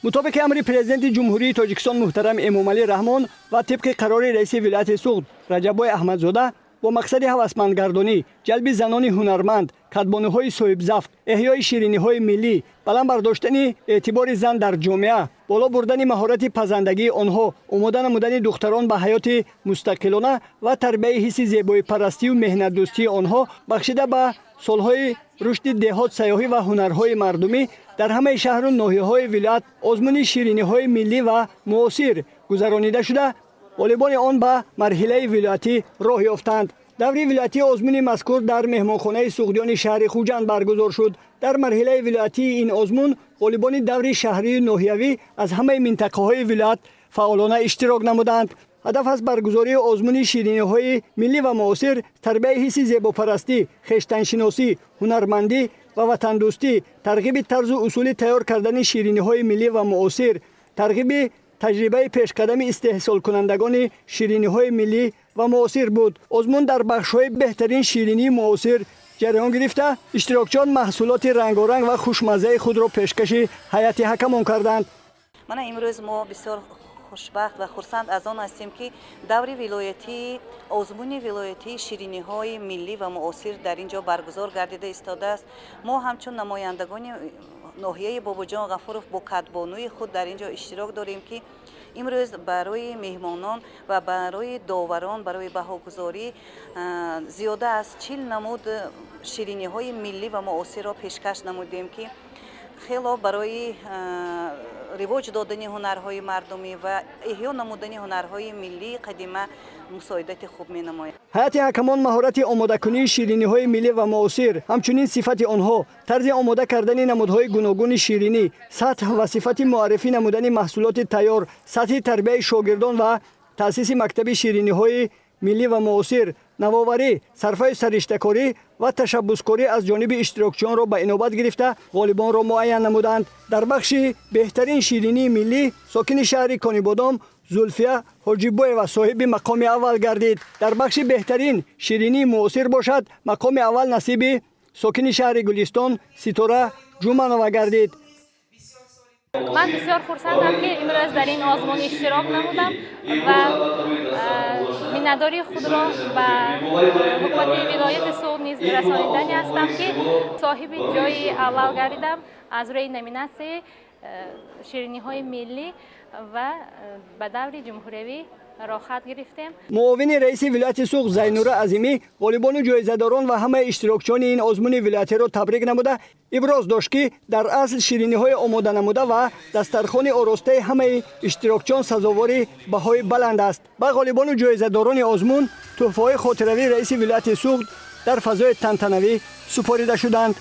Мутобиқи амри Президенти Ҷумҳурии Тоҷикистон муҳтарам Эмомалӣ Раҳмон ва тибқи қарори раиси вилояти Суғд Раҷаббой Аҳмадзода, бо мақсади ҳавасмандгардонӣ, ҷалби занони ҳунарманд, кадбонуҳои соҳибзавқ, эҳёи шириниҳои миллӣ, баланд бардоштани эътибори зан дар ҷомеа, боло бурдани маҳорати пазандагии онҳо, омода намудани духтарон ба ҳаёти мустақилона ва тарбияи ҳисси зебоипарастию меҳнатдӯстии онҳо, бахшида ба солҳои рушди деҳот, сайёҳӣ ва ҳунарҳои мардумӣ, дар ҳамаи шаҳру ноҳияҳои вилоят озмуни шириниҳои миллӣ ва муосир гузаронида шуда, ғолибони он ба марҳилаи вилоятӣ роҳ ёфтанд. Даври вилоятии озмуни мазкур дар меҳмонхонаи Суғдиёни шаҳри Хуҷанд баргузор шуд. Дар марҳилаи вилоятии ин озмун ғолибони даври шаҳрию ноҳиявӣ аз ҳамаи минтақаҳои вилоят фаъолона иштирок намуданд. Ҳадаф аз баргузории озмуни шириниҳои миллӣ ва муосир тарбияи ҳисси зебопарастӣ, хештаншиносӣ, ҳунармандӣ ва ватандӯстӣ, тарғиби тарзу усули тайёр кардани шириниҳои миллӣ ва муосир, тарғиби таҷрибаи пешқадами истеҳсолкунандагони шириниҳои миллӣ ва муосир буд. Озмун дар бахшҳои беҳтарин ширинии муосир ҷараён гирифта, иштирокчиён маҳсулоти рангоранг ва хушмаззаи худро пешкаши ҳайати ҳакамон карданд. Мана, имрӯз мо бисёр хушбахт ва хурсанд аз он ҳастем, ки даври вилоятии озмуни вилоятии шириниҳои миллӣ ва муосир дар ин ҷо баргузор гардида истодааст. Мо ҳамчун намояндагони ноҳияи Бобоҷон Ғафуров бо кадбонуи худ дар ин ҷо иштирок дорем, ки имрӯз барои меҳмонон ва барои доварон барои баҳогузорӣ зиёда аз 40 намуд шириниҳои миллӣ ва муосирро пешкаш намудем, ки хело барои ривоҷ додани ҳунарҳои мардумӣ ва эҳё намудани ҳунарҳои миллии қадима мусоидати хуб менамояд. Ҳайати ҳакамон маҳорати омодакунии шириниҳои миллӣ ва муосир, ҳамчунин сифати онҳо, тарзи омода кардани намудҳои гуногуни ширинӣ, сатҳ ва сифати муаррифӣ намудани маҳсулоти тайёр, сатҳи тарбияи шогирдон ва таъсиси мактаби шириниҳои миллӣ ва муосир, навоварӣ, сарфаю сариштакорӣ ва ташаббускорӣ аз ҷониби иштирокчиёнро ба инобат гирифта, ғолибонро муайян намуданд. Дар бахши беҳтарин ширинии миллӣ сокини шаҳри Конибодом Зулфия Ҳоҷибоева соҳиби мақоми аввал гардид. Дар бахши беҳтарин ширинии муосир бошад, мақоми аввал насиби сокини шаҳри Гулистон Ситора Ҷуманова гардид. Ман бисёр хурсандам, ки имрӯз дар ин озмун иштирок намудам ва миннатдории худро ба ҳукумати вилояти Суғд низ расонидани ҳастам, ки соҳиби ҷои аввал гардидам аз рӯи номинатсияи шириниҳои миллӣ ва ба даври ҷумҳуриявӣ роҳхат гирифтем. Муовини раиси вилояти Суғд Зайнура Азимӣ ғолибону ҷоизадорон ва ҳамаи иштирокчиёни ин озмуни вилоятиро табрик намуда, иброз дошт, ки дар асл шириниҳои омоданамуда ва дастархони оростаи ҳамаи иштирокчиён сазовори баҳои баланд аст. Ба ғолибону ҷоизадорони озмун тӯҳфаҳои хотиравии раиси вилояти Суғд дар фазои тантанавӣ супорида шуданд.